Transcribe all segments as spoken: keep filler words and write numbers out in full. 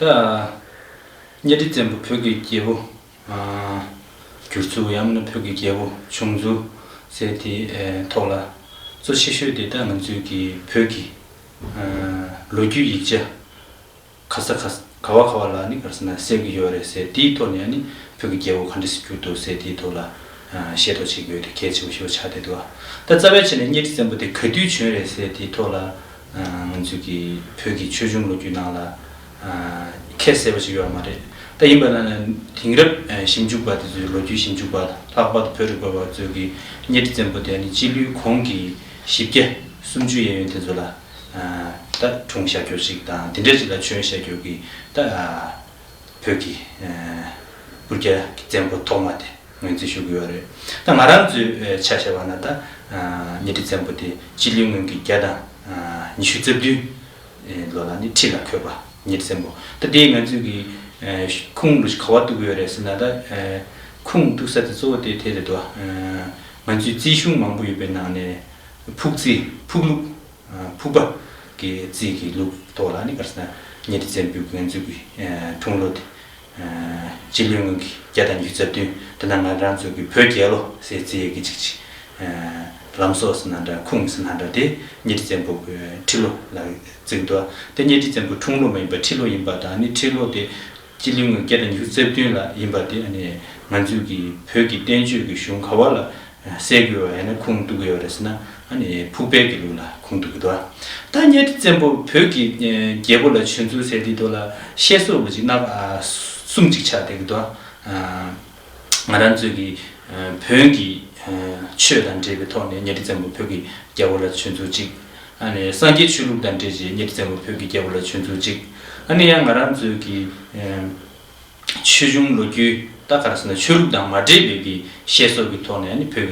ད་གཉའ་ཁྲི་བཙན་པོ་བོད་ཀྱི་རྒྱལ་པོ་གྱུར་ཚུལ་ཡང་མིན་ན་བོད་ཀྱི་རྒྱལ་པོ་བྱུང་ཚུལ་ཟེར་དེའི་ཐོག་ལ་གཙོ་ཆེ་ཤོས་དེ་ད་ང་ཚོའི་གི་བོད་ཀྱི་ལོ་རྒྱུས་ཡིག་ཆ་ག་ས་ག་ག་བ་ག་བ་ལ་ནི་ག་རེ་ཟེར་ན་གསལ་གྱི་ཡོད་རེད་ཟེར། དེའི་ཐོག་ནས་ནི་བོད་ཀྱི་རྒྱལ་པོ་ག་འདྲ་སེ་གྱུར་འདུག་ཟེར་དེའི་ཐོག་ལ་ཤེས་རྟོགས་བྱེད་དགོས་དེ་གལ་ཆེན་པོ་ཞིག་ཆགས་བསྡད་འདུག་ད་རྩ་བའི་ཆ་ནས་གཉའ་ཁྲི་བཙན་པོ་དེ་ག་དུས་བྱོན་རེད་ཟེར་དེའི་ཐོག་ལ་ང་ཚོས་ཀྱི་བོད་ཀྱི་ཆོས་འབྱུང་ལོ་རྒྱུས་ནང་ལ་ཁ་གསལ་པོ་ཞིག་ཡོད་མ་རེད། ད་ཡིན་པ་ན་དེང་རབས་ཞིབ་འཇུག་པ་དེ་ཚོའི་ལོ་རྒྱུས་ཞིབ་འཇུག་པ་ལྷག་པར་དུ་བོད་རིག་པ་བ་ཚོས་ཀྱི་གཉའ་ཁྲི་བཙན་པོ་དེ་ནི་སྤྱི་ལོའི་གོང་གི་བཞི་བརྒྱ་སུམ་ཅུ་གཡས་གཡོན་དེ་ཚོ་ལ་ད་འཁྲུངས་བཞག་རྒྱུ་ཞིག་དང་དེ་འདྲ་ཞིག་ལ་བྱོན་བཞག་རྒྱུ་གི་ད་བོད་ཀྱི་སྤུར་རྒྱལ་བཙན་པོ་ཐོག་མ་དེ་ངོས་འཛིན་ཞུ་གི་ཡོད་རེད། ད་ང་རང་ཚོའི་ཆ་བཞག་པ་ན་ད་གཉའ་ཁྲི་བཙན་པོ་དེ་སྤྱི་ལོའི་སྔོན་གྱི་བརྒྱ་དང་ཉི་ཤུ་རྩ་བདུན་ལོ་ལ་ནི་ཁྲི་ལ་འཁོད་པ་གཉའ་ཁྲི་བཙན་པོ། ད་དེ་ང་ཚོས་ཀྱི་ཁུངས་ལུགས་ག་བ་གཏུག་གི་ཡོད་རེད་ཟེར་ན། ད་ཁུངས་གཏུག་ས་དེ་གཙོ་བོ་དེ་དེ་རེད་དོ། ང་ཚོའི་རྩིས་གཞུང་མང་པོ་ཡོད་པའི་ནང་ནས་ཕུག་རྩིས་ཕུག་ལུགས། ཕུག་པ་གི་རྩིས་ཀྱི་ལུགས་ཐོག་ལ་ནི་ག་རེ་ཟེར་ན་གཉའ་ཁྲི་བཙན་པོའི་ང་ཚོའི་གི་འཁྲུངས་ལོ་དེ་སྤྱི་ལོའི་སྔོན་གྱི་བརྒྱ་དང་ཉི་ཤུ་རྩ་བདུན། དེ་ན་ང་རང་ཚོའི་གི་བོད་རྒྱལ་ལོ་ཟེར་རྩིས་ཡས་ཀྱི་ཅིག་ཅིག་ལམ་སྲོལ་ཟེར་ན་འདྲ་ཁུངས་ཟེར་ན་འདྲ་དེ་གཉའ་ཁྲི་བཙན་པོ་གི་ཁྲི་ལོ་ལ་བརྩི་གི་འདུག་དེ་གཉའ་ཁྲི་བཙན་པོའི་འཁྲུངས་ལོ་མ་ཡིན་པ་ཁྲི་ལོ་ཡིན་པ་དང་ནི་ཁྲི་ལོ་དེ་སྤྱི་ལོའི་སྔོན་བརྒྱ་དང་ཉི་ཤུ་རྩ་བདུན་ལ་ཡིན་པ་དེ་ནི་ང་ཚོའི་གི་བོད་ཀྱི་བསྟན་བཅོས་ཀྱི་གཞུང་ག་བ་ལ་གསལ་གྱི་ཡོད་ཡང་ན་ཁུངས་གཏུག་གི་ཡོད་རེད་ཟེར་ན། ཨ་ནི་ཕུག་པའི་གི་ལུགས་ལ་ཁུངས་གཏུག་གི་འདུག་ད་གཉའ་ཁྲི་བཙན་པོ་བོད་ཀྱི་རྒྱལ་པོ་ལ་བྱོན་ཚུལ་ཟེར་དེ་དོ་ལ་བཤད་སྲོལ་ལོ་ཅིག་ན་གསུམ་ཅིག་ཆགས་བསྡད་ཀྱི་འདུག་ང་རང་ཚོའི་གི་བོན་གྱི་ཆོས་དང་འབྲེལ་བའི་ཐོག་ནས་གཉའ་ཁྲི་བཙན་པོ་བོད་ཀྱི་རྒྱལ་པོ་ལ་བྱོན་ཚུལ་གཅིག་ཨ་ནི་སངས་རྒྱས་ཆོས་ལུགས་དང་འབྲེལ་བྱས་གཉའ་ཁྲི་བཙན་པོ་བོད་ཀྱི་རྒྱལ་པོ་ལ་བྱོན་ཚུལ་གཅིག་ཨ་ནི་ཡང་ང་རང་ཚོའི་གི་ཆོས་འབྱུང་ལོ་རྒྱུས་ད་ག་རེ་ཟེར་ན་ཆོས་ལུགས་དང་མ་འབྲེལ་བའི་གི་བཤད་སྲོལ་གྱི་ཐོག་ནས་ནི་བོད་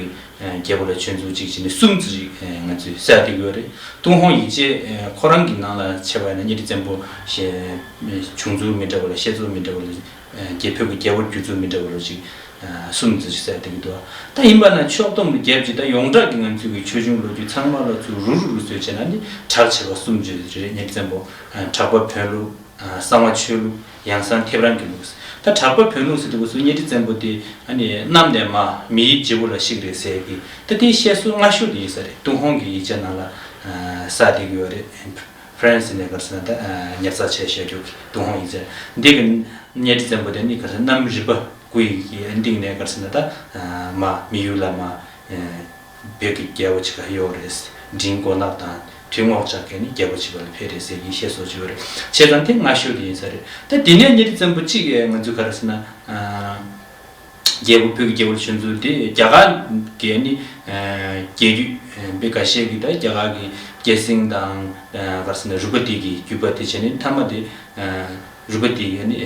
ཀྱི་རྒྱལ་པོ་ལ་བྱོན་ཚུལ་གཅིག་བྱས་ནས་གསུམ་ཙམ་ཞིག་ང་ཚོས་གསལ་བསྡད་ཀྱི་ཡོད་རེད། ཏུན་ཧོང་ཡིག་ཆ་ཁོ་རང་གི་ནང་ལ་བྱས་པ་ཡིན་ན་གཉའ་ཁྲི་བཙན་པོ་ཞེས་བྱུང་ཚུལ་མི་འདྲ་བ་ལ་བཤད་ཚུལ་མི་འདྲ་བ་ལ་རྒྱལ་བོད་ཀྱི་རྒྱལ་པོར་གྱུར་ཚུལ་མི་འདྲ་བ་ལ་ཅིག་གསུམ་ཙམ་ཞིག་གསལ་བསྡད་ཀྱི་འདུག་ད་ཡིན་པ་ན་ཕྱོགས་བསྡོམས་རྒྱབ་ཀྱི་ད་ཡོངས་གྲགས་ཀྱི་ང་ཚོའི་གི་ཆོས་འབྱུང་ལོ་རྒྱུས་ཚང་མ་ལ་ཚུར་རུབ་རུབ་རུབ་བཟོས་བྱས་ན་ནི་གྲགས་ཆེ་བ་གསུམ་ཅིག་རེད། གཉའ་ཁྲི་བཙན་པོ་གྲགས་པ་བོན་ལུགས། གསང་བ་ཆོས་ལུགས། ཡང་གསང་ཐེབས་རང་གི་ལུགས། ད་གྲགས་པ་བོན་ལུགས་ཟེར་དུས་སུ་གཉའ་ཁྲི་བཙན་པོ་དེ་ཨ་ནི་གནམ་ནས་མར་མིའི་རྗེ་བོ་ལ་གཤེགས་རེད་ཟེར་གི་ད་དེའི་བཤད་སྲོལ་སྔ་ཤོས་དེ་ཡིན་ས་རེད། ཏུན་ཧོང་གི་ཡིག་ཆ་ནང་ལ་གསལ་བསྡད་ཀྱི་ཡོད་རེད། ཧྥ་རན་སི་ནས་ག་རེ་ཟེར་ན་ད་ཉར་ཚགས་བྱས་བཞག་རྒྱུ་གི་ཏུན་ཧོང་ཡིག་ཆ་འདི་གི་གཉའ་ཁྲི་བཙན་པོ་དེ་ནི་ག་རེ་ཟེར་གནམ་རིམ་པ་དགུ་ཡི་གི་སྟེང་ནས་ག་རེ་ཟེར་ན་ད་མར་མི་ཡུལ་ལ་མར། བོད་ཀྱི་རྒྱལ་པོ་ཅིག་ག་ཡོད་རེད། འབྲིང་མགོ་ནག་དང་ཐུན་ངོགས་ཅག་གིས་ནི་རྒྱལ་པོ་བྱེད་པ་ལ་ཕེབས་རེད་ཟེར་གྱི་བཤད་སྲོལ་ཅིག་ཡོད་རེད། བྱས་ཙང་དེ་སྔ་ཤོས་དེ་ཡིན་ས་རེད། ད་དེ་ནས་གཉའ་ཁྲི་བཙན་པོ་གཅིག་ང་ཚོས་ག་རེ་ཟེར་ན། རྒྱལ་པོ་བོད་ཀྱི་རྒྱལ་པོ་ལ་བྱོན་ཚུལ་དེ་རྒྱ་གར་གྱི་ནི་རྒྱལ་བརྒྱུད་པའི་འགའ་ཤས་ཀྱིས་ད་རྒྱ་གར་གྱི་རྒྱལ་སྲིད་དང་ག་རེ་ཟེར་ན་རུས་པ་ཏི་གི་བརྒྱུད་པ་དེ་བྱས་ནས་མཐའ་མ་དེ་རུས་པ་ཏི་གི་ནི།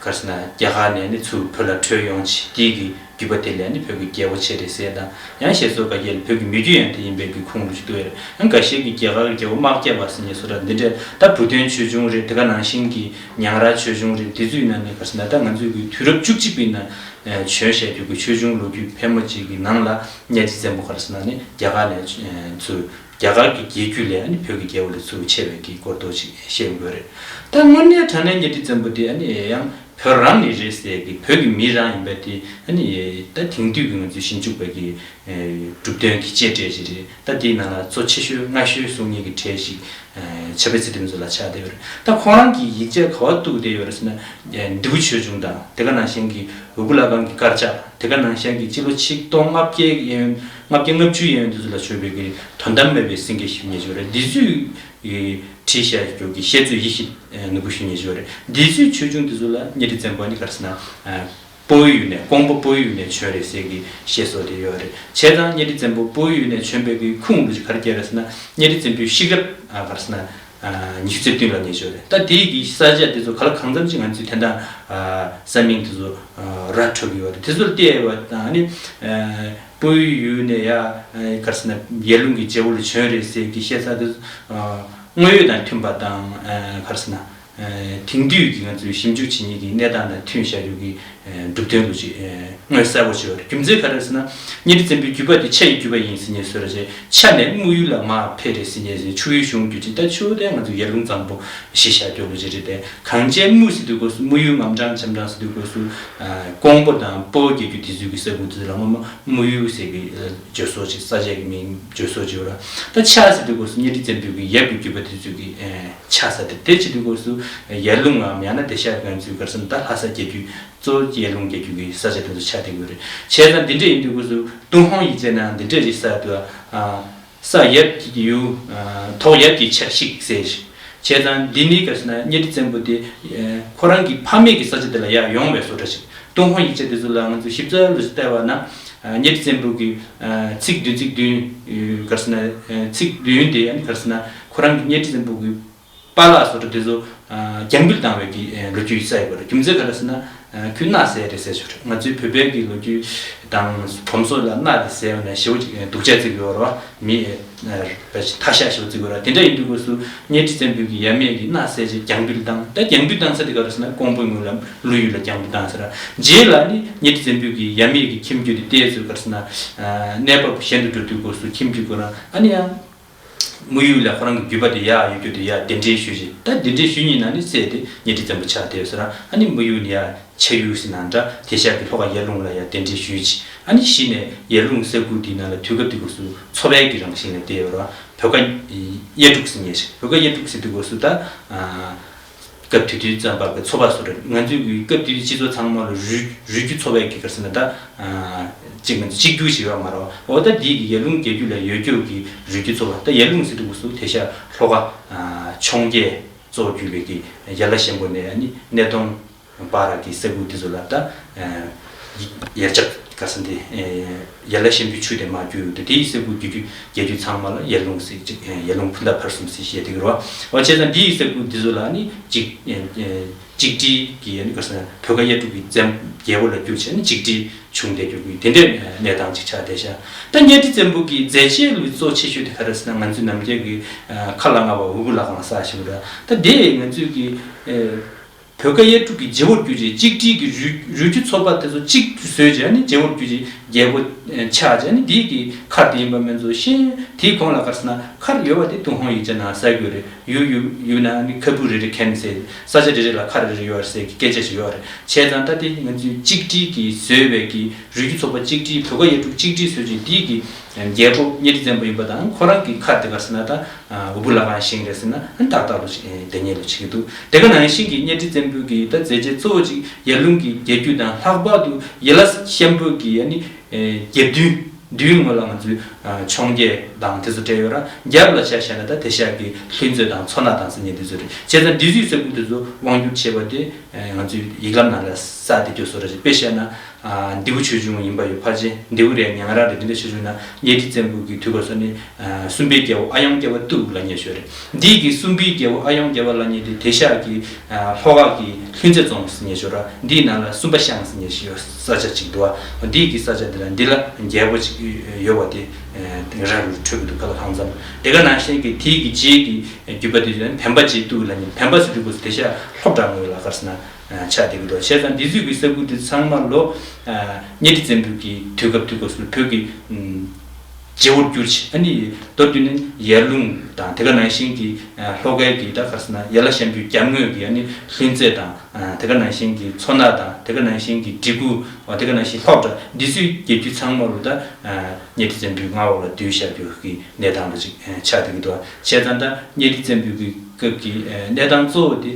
ག་རེ་ཟེར་ན་རྒྱ་གར་ནས་ནི་ཚུར་བོད་ལ་བྲོས་ཡོང་ཆེད་དེ་གི་བརྒྱུད་པ་དེ་ལས་ནི་བོད་ཀྱི་རྒྱལ་པོ་ཆེ་རེད་ཟེར་དང་ཡང་བཤད་སྲོལ་འགའ་ཤས་ལ་བོད་ཀྱི་མི་རྒྱུད་ཡང་དེ་ཡིན་པའི་གི་ཁུངས་ལུགས་ཤིག་འདུག་ཡང་འགའ་ཤས་ཀྱིས་རྒྱ་གར་གྱི་རྒྱལ་པོ་དམག་བརྒྱ་པ་ཟེར་ནས་སུ་ར་འདི་འདྲ་ད་བུ་སྟོན་ཆོས་འབྱུང་རེད། དེ་ག་ནང་བཞིན་གྱི་ཉང་རལ་ཆོས་འབྱུང་རེད། དེ་ཚོའི་ནང་ནས་ག་རེ་ཟེར་ན་ད་ང་ཚོའི་གི་དུས་རབས་བཅུ་གཅིག་པའི་ནང་བྱོན་བཞག་རྒྱུ་གི་ཆོས་འབྱུང་ལོ་རྒྱུས་ཕལ་མོ་ཆེ་གི་ནང་ལ་གཉའ་ཁྲི་བཙན་པོ་ག་རེ་ཟེར་ན་ནི་རྒྱ་གར་ནས་ཚུར། རྒྱ་གར་གྱི་རྒྱལ་བརྒྱུད་ལས་ཨ་ནི་བོད་ཀྱི་རྒྱལ་པོ་ལ་ཚུར་ཆེ་བའི་གི་སྐོར་ཐོག་ཅིག་བཤད་དགོས་རེད། ད་དངོས་གནས་དྲང་གནས་གཉའ་ཁྲི་བཙན་པོ་དེ་ཨ་ནི་ཡང་བོད་རང་ནས་རེད་ཟེར་གི་བོད་ཀྱི་མི་རང་ཡིན་པ་དེ་ཨ་ནི་ད་དེང་དུས་ཀྱི་ང་ཚོའི་ཞིབ་འཇུག་པ་གི་གྲུབ་དོན་གྱི་དཔྱད་འབྲས་ཅིག་རེད། ད་དེའི་ནང་ལ་གཙོ་ཆེ་ཤོས་སྔ་ཤོས་གསུང་མཁན་གྱི་གྲས་ཤིག་ཕྱྭ་པའི་ཚེ་བརྟན་ཚོ་ལ་ཆགས་བསྡད་ཡོད་རེད། ད་ཁོ་རང་གི་ཡིག་ཆ་ག་པར་གཏུགས་བསྡད་ཡོད་རེད་ཟེར་ན། འདི་གུ་ཆོས་འབྱུང་དང་དེ་ག་ནང་བཞིན་གྱི་འུ་བུ་ལྷ་ཁང་གི་དཀར་ཆག་དེ་ག་ནང་བཞིན་གྱི་སྤྱི་ལོ་ཆིག་སྟོང་ལྔ་བརྒྱ་ཡན་ལྔ་བརྒྱ་ལྔ་བཅུ་ཡན་དེ་ཚོ་ལ་བྱོན་པའི་གི་དོན་དམ་མེད་པའི་སེང་གེ་ཞུ་མཁན་ཅིག་ཡོད་རེད། འདི་ཚོས་བྲིས་བཞག་རྒྱུ་གི་བཤད་ཚུལ་ཡིད་བཞིན་ནོར་བུ་ཞུ་མཁན་ཅིག་ཡོད་རེད། འདི་ཚོའི་ཆོས་འབྱུང་དེ་ཚོ་ལ་གཉའ་ཁྲི་བཙན་པོ་ནི་ག་རེ་ཟེར་ན། སྤོ་བོའི་ཡུལ་ནས་ཀོང་པོ་སྤོ་བོའི་ཡུལ་ནས་བྱོན་རེད་ཟེར་གི་བཤད་སྲོལ་དེ་ཡོད་རེད། བྱས་ཙང་གཉའ་ཁྲི་བཙན་པོ་སྤོ་བོའི་ཡུལ་ནས་བྱོན་པའི་གི་ཁུངས་ལུགས་ཅིག་ག་རེ་བསྐྱལ་རེད་ཟེར་ན། གཉའ་ཁྲི་བཙན་པོའི་གཤེགས་རབས་ག་རེ་ཟེར་ན། ཉི་ཤུ་རྩ་བདུན་ལ་ངེས་ཤོས་རེད། ད་དེའི་གི་ས་ཆ་དེ་ཚོ་ག་ལ་གང་འཚམ་ཅིག་ང་ཚོས་དེ་འདྲ་ས་མིང་དེ་ཚོ་ར་འཕྲོད་ཀྱི་ཡོད་རེད། དེ་ཚོར་བལྟས་པ་དང་ནི་སྤོ་བོའི་ཡུལ་ནས་ཡ་ག་རེ་ཟེར་ན་ཡར་ཀླུང་གི་རྗེ་བོ་ལ་བྱོན་རེད་ཟེར་གི་བཤད་ས་དེ་ཚོ་དངོས་ཡོད་དང་མཐུན་པ་དང་ག་རེ་ཟེར་ན། དེང་དུས་ཀྱི་ང་ཚོའི་ཞིབ་འཇུག་བྱེད་མཁན་གྱི་གནས་སྟངས་དང་མཐུན་བཞག་རྒྱུ་གི་ གྲུབ་དོན་ལུགས་ཅིག་མངོན་གསལ་པོ་བྱས་པ་རེད། རྒྱུ་མཚན་ག་རེ་ཟེར་ན། གཉའ་ཁྲི་བཙན་པོའི་བརྒྱུད་པ་དེ་ཆ་ཡི་བརྒྱུད་པ་ཡིན་ཟེར་ནས་བཟོས་ར་བྱས། ཆ་ནས་དམུ་ཡུལ་ལ་མར་ཕེབས་རེད་ཟེར་ནས་ཟེར། ཆུ་ཡུལ་གཞུང་བརྒྱུད་ཅིག་ད་ཆུ་དེ་ང་ཚོ་ཡར་ཀླུང་གཙང་པོ་གཞི་བཞག་རྒྱུ་ལུགས་ཅིག་རེད་དེ། གངས་ཅན་དམུ་ཟེར་དུས་སྐབས་སུ་དམུ་ཡུལ་ངམ་གྲངས་འཆམ་གྲངས་ཟེར་དུས་སྐབས་སུ། ཀོང་པོ་དང་སྤོ་བོ་རྒྱལ་རྒྱུད་དེ་ཚོའི་གི་ས་ཁུལ་དེ་ཚོ་ལ་སྔོན་མ་དམུ་ཡུལ་ཟེར་གི་བརྗོད་སོགས་ཅིག་ས་ཆ་གི་མིང་བརྗོད་སོགས་ཅིག་ཡོད་ར། ད་ཆ་ཟེར་དུས་སྐབས་སུ་གཉའ་ཁྲི་བཙན་པོའི་གི་ཡབ་ཀྱི་བརྒྱུད་པ་དེ་ཚོའི་གི་ཆགས་ས་དེ། དེ་བྱེད་དུས་སྐབས་སུ་ཡར་ཀླུང་ངམ་ཡང་ན་དེང་སང་ང་ཚོའི་ག་རེ་ཟེར་ན་ད་ལྷ་ས་རྒྱལ་རྒྱུད་གཙོ་བོ་ཡར་ཀླུང་རྒྱལ་རྒྱུད་ཀྱི་ས་ཆ་དེ་ཚོ་ཆགས་བསྡད་ཀྱི་ཡོད་རེད། བྱས་ཙང་འདི་འདྲ་ཡིན་དུས་སྐབས་སུ་ཏུན་ཧོང་ཡིག་ཆ་ནང་འདི་འདྲ་ཞིག་གསལ་འདུག་ཨ། ས་ཡབ་ཀྱི་ཡུལ། ཐོག་ཡབ་ཀྱི་ཆར་ཞིག་ཟེར་ཞིང་། བྱས་ཙང་འདི་ནི་ག་རེ་ཟེར་ན་གཉའ་ཁྲི་བཙན་པོ་དེ་ཁོ་རང་གི་ཕ་མེས་ཀྱི་ས་ཆ་དེ་ལ་ཡར་ཡོང་བའི་བཟོ་འདྲ་ཞིག་ཏུན་ཧོང་ཡིག་ཆ་དེ་ཚོ་ལ་ང་ཚོས་ཞིབ་ཚགས་ལ་བལྟས་པ་ན། གཉའ་ཁྲི་བཙན་པོ་གི་ཚིག་བདུན་ཚིག་བདུན་ག་རེ་ཟེར་ན་ཚིག་བདུན་དེ་ཡང་ག་རེ་ཟེར་ན་ཁོ་རང་གི་གཉའ་ཁྲི་བཙན་པོ་གི་པཱ་ལགས་བཟོ་འདྲ་དེ་ཚོ་རྒྱང་འབུད་བཏང་བའི་གི་ལོ་རྒྱུས་གསལ་ཡོད་པ་རེད། རྒྱུ་མཚན་ག་རེ་ཟེར་ན། ཁོས་མནའ་ཟས་རེད་ཟེར་ཞོར་ང་ཚོའི་བོད་པའི་གི་ལོ་རྒྱུས་དང་བུམ་སོགས་ལ་མནའ་དེ་ཟས་པ་ན་ཞེ་པོ་ཅིག་སྡུག་ཅག་བརྩི་གི་ཡོད་རེད་བ། མི་ཐ་ཤལ་ཞེ་པོ་བརྩི་གི་ཡོད་རེད། དེ་འདྲ་ཡིན་དུས་སྐབས་སུ་གཉའ་ཁྲི་བཙན་པོའི་གི་ཡབ་མེས་ཀྱི་མནའ་ཟས་རྗེས་རྒྱང་འབུད་བཏང་། ད་རྒྱང་འབུད་བཏང་ས་དེ་ག་རེ་ཟེར་ན་ཀོང་པོའི་ངོས་ལ་ཀླུ་ཡུལ་ལ་རྒྱང་འབུད་བཏང་ཟེར་ར། རྗེས་ལ་ནི་གཉའ་ཁྲི་བཙན་པོའི་གི་ཡབ་མེས་ཀྱི་ཁྱིམ་རྒྱུད་དེ་ཏོག་ཙམ་ག་རེ་ཟེར་ན་གནས་བབ་གཞན་དུ་འགྲོ་དུས་སྐབས་སུ་ཁྱིམ་རྒྱུད་ཁོ་རང་ཨ་ནི་ཡང་དམུ་ཡུལ་ལ་ཁོ་རང་གི་རྒྱུད་པ་དེ་ཡར་ཡོད་རྒྱུ་དེ་ཡར་གདན་འདྲེན་ཞུས་རྗེས། ད་གདན་འདྲེན་ཞུས་ཉིན་ན་ནི་སྲས་དེ་གཉའ་ཁྲི་བཙན་པོ་ཆགས་བསྡད་ཡོད་ཟེར་ར། ཨ་ནི་དམུ་ཡུལ་ནས་ཡར་ཆ་ཡུལ་ཟེར་ན་འདྲ་དེང་སང་གི་ལྷོ་ཁ་ཡར་ཀླུང་ལ་ཡར་གདན་འདྲེན་ཞུས་རྗེས། ཨ་ནི་གཞི་ནས་ཡར་ཀླུང་ས་ཁུལ་དེའི་ནང་ལ་དུས་སྐབས་དེ་སྐབས་སུ་ཚོ་པའི་གི་རང་བཞིན་ལ་བསྡད་ཡོད་ར། བོད་ཀ་གཡས་འབྲུག་ཟེར་མཁན་ཞིག་བོད་ཀ་གཡས་འབྲུག་ཟེར་དུས་སྐབས་སུ་ད། སྐབས་དེ་དུས་ཙམ་པ་གི་ཚོ་པ་སུ་རེད། ང་ཚོའི་གི་སྐབས་དེ་དུས་སྤྱི་ཚོགས་ཚང་མ་ལ་རུས་རུས་རྒྱུད་ཚོ་པའི་གི་ག་རེ་ཟེར་ན་ད་གཅིག་ང་ཚོ་གཅིག་གྱུར་ཞིག་ཡོད་མ་རེད། འོ་ད་འདི་གི་ཡར་ཀླུང་རྒྱལ་རྒྱུད་ལ་ཡོད་རྒྱུ་གི་རུས་རྒྱུད་ཚོ་པ། ད་ཡར་ཀླུང་ཟེར་དུས་སྐབས་སུ་དེང་སང་ལྷོ་ཁ་འཕྱོངས་རྒྱས་གཙོ་བོ་གྱུར་པའི་གི་ཡར་ལ་ཤན་པོ་ནས་ནི་སྣེ་གདོང་བར་གྱི་ས་ཁུལ་དེ་ཚོ་ལ་ད་ཡར་ལྕགས་ག་རེ་ཟེར་འདི་ཡར་ལ་ཤན་པོའི་ཆུ་དེ་མར་རྒྱུག་ཡོད་དེ། དེའི་ས་ཁུལ་རྒྱུད་རྒྱུད་རྒྱལ་རྒྱུད་ཚང་མ་ལ་ཡར་ཀླུང་ཟེར་ཅིག་ཡར་ཀླུང་ཕུ་མདའ་ཕར་གསུམ་ཟེར་བཤད་དེ་གི་རེད་བ། འོ་བྱས་ཙང་འདིའི་ས་ཁུལ་འདི་ཚོ་ལ་ནི་གཅིག་གཅིག་སྒྲིལ་གྱི་ནི་ག་རེ་ཟེར་ན་བོད་ཀ་གཡས་འབྲུག་གི་བཙན་རྒྱལ་པོ་ལ་བསྒྱུར་བྱས་ནས་གཅིག་སྒྲིལ་བྱུང་བསྡད་རྒྱུ་གི་དེ་འདྲའི་གནས་སྟངས་ཅིག་ཆགས་བསྡད་ཤག་ད་གཉའ་ཁྲི་བཙན་པོ་གི་མཛད་རྗེས་ལུས་གཙོ་ཆེ་ཤོས་དེ་ག་རེ་ཟེར་ན་ང་ཚོའི་ནམ་རྒྱུན་གི་ཁ་ལ་ང་བ་འུ་བུ་ལ་གང་ཟེར་ཞིག་རེད། ད་དེ་ང་ཚོའི་གི་བོད་ཀ་གཡས་འབྲུག་གི་རྗེ་བོར་གྱུར་ཅིང་གཅིག་སྒྲིལ་གྱི་རུས་རུས་རྒྱུད་ཚོ་པ་དེ་ཚོ་གཅིག་ཏུ་བཟོས་བྱས་ནས་རྗེ་བོར་གྱུར་ཅིང་རྒྱལ་པོ་ཆགས་བྱས་ནས་འདིའི་གི་མཁར་དེ་ཡིན་པ་མིན་ཚོ་ཤེས། དེའི་གོང་ལ་ག་རེ་ཟེར་ན་མཁར་ཡོད་པ་དེ་ཏུན་ཧོང་ཡིག་ཆ་ནང་གསལ་གྱི་ཡོད་རེད། ཡུལ་ཡུལ་ཡུལ་ནང་ནི་ཁ་སྤུ་རེ་རེ་འཁེན་ཟེར། ས་ཆ་རེ་རེ་ལ་མཁར་རེ་རེ་ཡོད་རེད་ཟེར་གི་སྐད་ཆ་ཞིག་ཡོད་རེད། བྱས་ཙང་ད་དེ་ང་ཚོས་གཅིག་སྒྲིལ་གྱིས་བཟོས་པའི་གི་རུས་རྒྱུད་ཚོ་པ་གཅིག་སྒྲིལ་བོད་ཀ་གཡས་འབྲུག་གཅིག་སྒྲིལ་བཟོས་ཅིང་འདིའི་གི་རྒྱལ་པོ་གཉའ་ཁྲི་བཙན་པོ་ཡིན་པ་དང་ཁོ་རང་གི་མཁར་དེ་ག་རེ་ཟེར་ན་ད། འུ་བུ་ལ་གང་ཞིག་རེད་ཟེར་ན་ཏག་ཏག་ལོ་ཞིག་དེ་ཉིད་ལོ་ཞིག་འདུག་དེ་ག་ནང་བཞིན་གྱི་གཉའ་ཁྲི་བཙན་པོའི་གི་ད་མཛད་རྗེས་གཙོ་བོ་ཅིག་ཡར་ཀླུང་གི་རྒྱལ་རྒྱུད་དང་ལྷག་པར་དུ་ཡར་ལ་ཤན་པོའི་གི་ཨ་ནི་རྒྱབ་མདུན་མདུན་ངོས་ལ་ང་ཚོའི་འཕྱོངས་རྒྱས་དང་དེ་ཚོ་སྤྲད་ཡོད་ར། རྒྱབ་ལ་ཆ་བཞག་ན་ད་དེང་སང་གི་ལྷུན་རྩེ་དང་མཚོ་སྣ་དང་ཟེར་མཁན་དེ་ཚོ་རེད། བྱས་ཙང་འདི་ཚོའི་ས་ཁུལ་དེ་ཚོ་དབང་བསྒྱུར་བྱས་པ་དེ་ང་ཚོའི་ཡིག་ལམ་ནང་ལ་གསལ་བསྡད་རྒྱུ་བཟོ་འདྲ་ཞིག་དཔེ་བཤད་ན། ཨ། མདེའུ་ཆོས་འབྱུང་ཡིན་པ་ཡོད་ཕལ་ཆེར་མདེའུ་རེད་ཉང་རལ་རེད་དེ་འདྲ་ཆོས་འབྱུང་ན་གཉའ་ཁྲི་བཙན་པོ་གི་དུས་སྐབས་སུ་ནི་ཨ། སུམ་པའི་རྒྱལ་པོ་ཨ་ཡང་རྒྱལ་བ་ཏུའུ་ལབ་མཁན་ཞིག་ཡོད་རེད། འདི་གི་སུམ་པའི་རྒྱལ་པོ་ཨ་ཡང་རྒྱལ་བ་ལབ་མཁན་དེ་དེང་སང་གི་ཨ། ལྷོ་ཁ་གི་ལྷུན་རྩེ་རྫོང་ཟེར་མཁན་ཞིག་ཡོད་ར། འདིའི་ནང་ལ་སུམ་པ་ཤང་ཟེར་མཁན་ཞིག་ཡོད་ས་ཆ་ཅིག་འདུག་བ། འདི་གི་ས་ཆ་འདི་ལ་འདི་ལ་རྒྱལ་པོ་ཅིག་ཡོད་པ་དེ་ར་རུ་འཕྲོད་ཀྱི་འདུག་ག་ལ་གང་འཚམ། དེ་ག་ནང་བཞིན་གྱི་དེའི་གི་རྗེས་ཀྱི་རྒྱུད་པ་དེ་ཡོད་ན་བེམ་པ་རྗེ་ཏུའུ་ལབ་མཁན། བེམ་པ་ཟེར་དུས་སྐབས་སུ་དེང་སང་ལྷོ་བྲག་ངོས་ལ་ག་རེ་ཟེར་ན། ཆགས་བསྡད་ཀྱི་འདུག་བྱས་ཙང་འདི་ཚོའི་གི་ས་ཁུལ་དེ་ཚང་མ་ལོ། གཉའ་ཁྲི་བཙན་པོའི་གི་དུས་སྐབས་དུས་སྐབས་སུ་བོད་ཀྱི་རྗེ་བོར་གྱུར་ཅིང་ཨ་ནི་མདོར་བསྡུས་ན་ཡར་ཀླུང་དང་དེ་ག་ནང་བཞིན་གྱི་ལྷོ་ཁའི་གི་ད་ག་རེ་ཟེར་ན་ཡར་ལ་ཤམ་བུའི་རྒྱབ་ངོས་ཀྱི་ཨ་ནི་ལྷུན་རྩེ་དང་དེ་ག་ནང་བཞིན་གྱི་མཚོ་སྣ་དང་དེ་ག་ནང་བཞིན་གྱི་འབྲི་གུ་དེ་ག་ནང་བཞིན་ལྷོ་བྲག་འདི་ཚོའི་རྒྱལ་རྒྱུད་ཚང་མ་ལོ་ད་གཉའ་ཁྲི་བཙན་པོའི་མངའ་འོག་ལ་བསྡུས་བཞག་རྒྱུ་གི་གནས་སྟངས་ལ་ཅིག་ཆགས་བསྡད་ཀྱི་འདུག་བྱས་ཙང་ད་གཉའ་ཁྲི་བཙན་པོའི་གི་སྐབས་ཀྱི་གནས་སྟངས་གཙོ་བོ་དེ།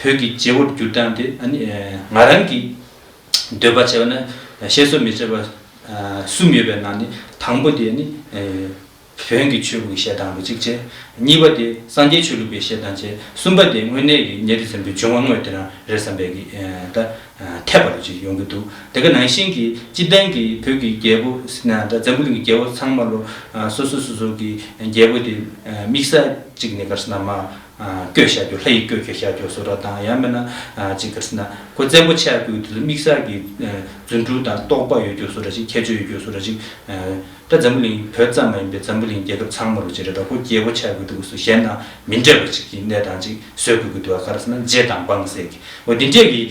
བོད་ཀྱི་རྗེ་བོར་གྱུར་སྟངས་དེ་ཨ་ནི་ང་རང་གི་འདོད་པ་བྱས་པ་ན་བཤད་སྲོལ་མི་བྱེད་པ་གསུམ་ཡོད་པའི་ནང་ནས་དང་པོ་དེ་ཨ་ནི་བོན་གྱི་ཆོས་ལུགས་ཀྱི་བཤད་སྟངས་ལོ་གཅིག་བྱས། གཉིས་པ་དེ་སངས་རྒྱས་ཆོས་ལུགས་པའི་བཤད་སྟངས་བྱས། གསུམ་པ་དེ་དངོས་གནས་ཀྱི་གཉའ་ཁྲི་བཙན་པོའི་འབྱུང་བ་དངོས་དེ་རང་རེད་བསམ་པའི་གི་ད་འཐད་པ་ལོ་གཅིག་ཡོང་གི་འདུག་དེ་ག་ནང་བཞིན་གྱི་སྤྱི་བཏང་གི་བོད་ཀྱི་རྒྱལ་པོ་ཟེར་ན་ད་འཛམ་བུ་གླིང་གི་རྒྱལ་པོ་ཚང་མ་ལོ་སོ་སོ་སོ་སོ་གི་རྒྱལ་པོ་དེ་དམིགས་བསལ་གཅིག་ནས་ག་རེ་ཟེར་ན་མ། བཀོད་བཞག་རྒྱུ་ལྷ་ཡིས་བཀོད་བཞག་རྒྱུ་བཟོ་འདྲ་དང་ཡང་མིན་ན་ཅིག་ག་རེ་ཟེར་ན་ཁོ་བཙན་པོ་ཆགས་དགོས་དུས་དམིགས་བསལ་གྱི་རྫུ་འཕྲུལ་དང་རྟོགས་པ་ཡོད་རྒྱུ་བཟོ་འདྲ་ཅིག་ཁྱད་ཆོས་ཡོད་རྒྱུ་བཟོ་འདྲ་ཅིག་ད་འཛམ་བུ་གླིང་བོད་ཙམ་མ་ཡིན་པའི་འཛམ་བུ་གླིང་རྒྱལ་ཁབ་ཚང་མ་ལོ་ཅིག་རེད། ད་ཁོ་རྒྱལ་པོ་ཆགས་དགོས་དུས་སུ་གཞན་དང་མི་འདྲ་བ་ཅིག་གི་གནས་སྟངས་ཅིག་བཟོ་དགོས་ཀྱི་འདུག་བ། ག་རེ་ཟེར་ན་རྗེ་དང་འབངས་ཟེར་གི་འོ་འདི་འདྲས་ཀྱི་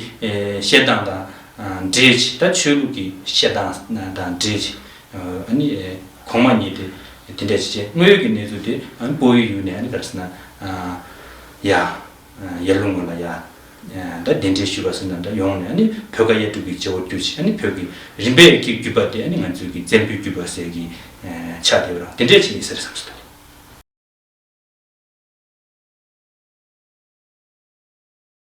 བཤད་སྟངས་དང་ འབྲེལ་ཅིག་ད་ཆོས་ལུགས་ཀྱི་བཤད་སྟངས་དང་འབྲེལ་ཅིག་ཨ་ནི་གོང་མ་གཉིས་དེ་དེ་འདྲ་ཅིག་བྱས། དངོས་ཡོད་ཀྱི་གནས་ཚུལ་དེ་ཨ་ནི་བོད་ཡུལ་ནས་ཨ་ནི་ག་རེ་ཟེར་ན་ཡ། ཡར་ཀླུང་ངོས་ལ་ཡ། ད་གདན་འདྲེན་ཞུས་པ་ཟེར་ན་འདྲ་ཡོང་ནས་ཨ་ནི་བོད་ཀ་ཡ་དྲུག་གི་བྱེད་པོ་བསྒྱུར་ཅིག་ཨ་ནི་བོད་ཀྱི་རིམ་པས་ཀྱི་བརྒྱུད་པ་དེ་ཨ་ནི་ང་ཚོའི་གི་བཙན་པོའི་བརྒྱུད་པ་ཟེར་གི་ཆགས་བསྡད་པ་རང་དེ་འདྲ་ཅིག་ཡིན་ཟེར་བསམ་སོང་